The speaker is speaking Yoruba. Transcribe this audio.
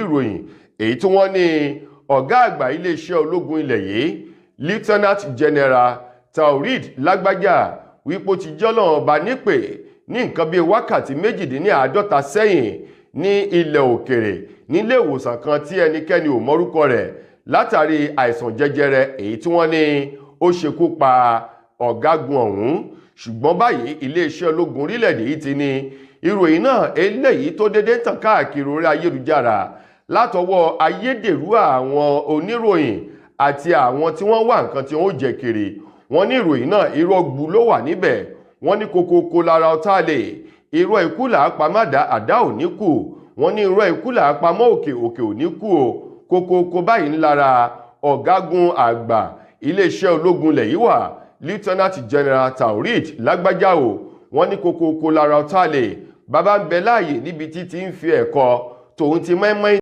Ìròyìn èyí tí wọ́n ní ọ̀gá àgbà iléeṣẹ́ ológun ilẹ̀ yìí, Lieutenant General Taoreed Lágbájá, wípé ó ti jọ́lọ́run ọba nípè ní nǹkan bíi wákàtí 48 sẹ́yìn ní ilẹ̀ òkèrè, nílé ìwòsàn kan tí ẹnikẹ́ni ò mọ́rúkọ rẹ̀, látàrí àìsàn jẹjẹrẹ èyí tí wọ́n ní ó ṣekú pa ọ̀gágun ọ̀hún. Ṣùgbọ́n báyìí, iléeṣẹ́ ológun orílẹ̀-èdè yìí ti ní ìròyìn náà eléyìí tó dédé tàn káàkiri orí ayélujára látọwọ́ ayédèrú àwọn oníròyìn àti àwọn tí wọ́n wá nǹkan tí wọ́n jẹ kiri. Wọ́n ní ìròyìn náà, irọ́ gbu ló wà níbẹ̀. Wọ́n ní kokoko lára ọ̀tá lè irọ́ ikú là á pa má dá àdá ò ní kù. Wọ́n ní irọ́ ikú là á pamọ́ òkè, òkè ò ní kú o. Kokoko báyìí ń lára ọ̀gágun àgbà iléeṣẹ́ ológun lẹ̀ yìí wà, Lieutenant General Taoreed Lágbájá o. Wọ́n ní kokoko lára ọ̀tá lè bàbá ń bẹ láàyè níbi tí ti ń fi ẹ̀kọ́ tòun ti mọ́ínmọ́ín.